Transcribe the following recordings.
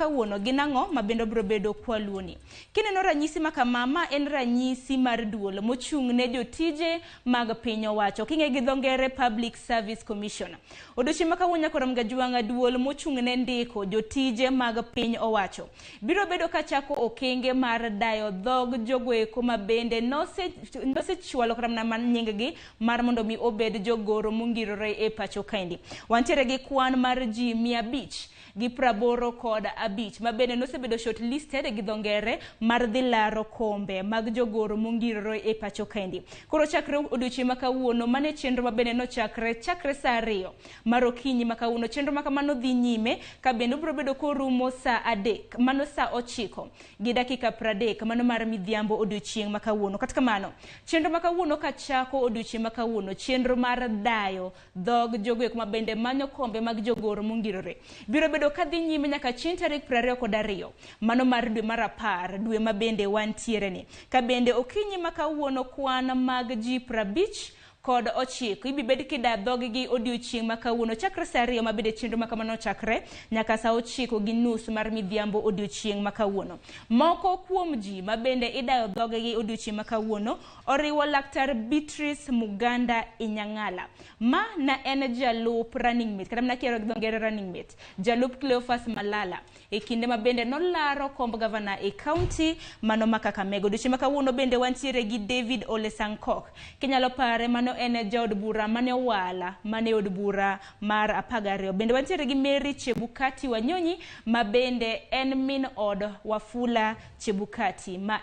kawuono gin ang'o ma bende obiro bedo kwaluoni. Kineno ranyisi ma kama, ma en ranyisi mar duol mochung' ne jotije mag piny owacho, king'e gi dho ngere Public Service Commission. Odiochieng' ma kawuono nyaka rom gajwang'a duol mochung' ne ndiko jotije mag piny owacho biro bedo ka chako okenge mar dayo dhog jogoeko ma bende nosechwalo kata mana nying-gi mar mondo mi obed jogoro mongirore e pacho kaendi. Wantiere gi kwan mar ji 585 ma bende nosebedo shortlisted gi dho ngere mar dhi laro kombe mag jogoro mongirore e pacho kaendi. Koro chakre odiochieng' ma kawuono, mane chenro ma bende nochakre chakre saa 2 mar okinyi ma kawuono, chenro ma kamano dhi nyime ka bende obiro bedo korumo saa 3, mano saa 9:30, mano mar midhiambo odiochieng' ma kawuono. Kata kamano, chenro ma kawuono kachako odiochieng' ma kawuono, chenro mar dayo dhog jogoeko ma bende manyo kombe mag jogoro mongirore biro bedo kadhi nyime nyaka chieng' tarik 22, mano mar dwe mar 10, dwe ma bende wantiere ni. Ka bende okinyi ma kawuono kwan mag ji 59 ibibed kida dhog-gi odiochieng' ma kawuono chakre saa 2 ma bende chenro ma kamano chakre nyaka saa 9:30 mar midhiambo odiochieng' ma kawuono. Moko kuom ji ma bende idayo dhog-gi odiochieng' ma kawuono oriwo Laktar Beatrice Muganda Inyang'ala, ma na en jalup running mate, kata mana kiero gi dho ngere running mate, jalup Cleophas Malala e kinde ma bende nolaro komb gavana e kaunti mano ma Kakamega. Odiochieng' ma kawuono bende wantiere gi David Ole Sankok. Kinyalo pare, mano en jaod bura mane owala mane od bura mar 12. Bende wantiere gi Mary Chebukati Wanyonyi ma bende en min od Wafula Chebukati ma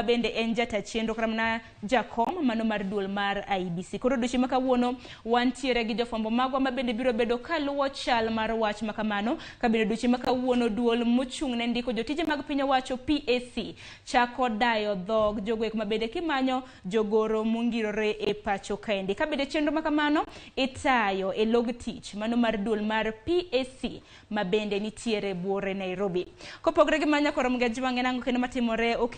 bende en jata chenro kata mana jakom mano mar duol mar IEBC. Koro odiochieng' ma kawuono wantiere gi jofwambo magwa ma bende biro bedo kaluwo chal mar wach ma kamano. Ka bende odiochieng' ma kawuono duol mochung' ne ndiko jotije mag piny owacho PAC chako dayo dhog jogoeko ma bende kimanyo jogoro mongirore e pacho kaendi. Ka bende chenro ma kamano itayo e log tich mano mar duol mar PAC ma bende nitiere buore Nairobi. Kopogre gi mano, nyaka rom gajwang'e nang'o kendo matimore okinyi.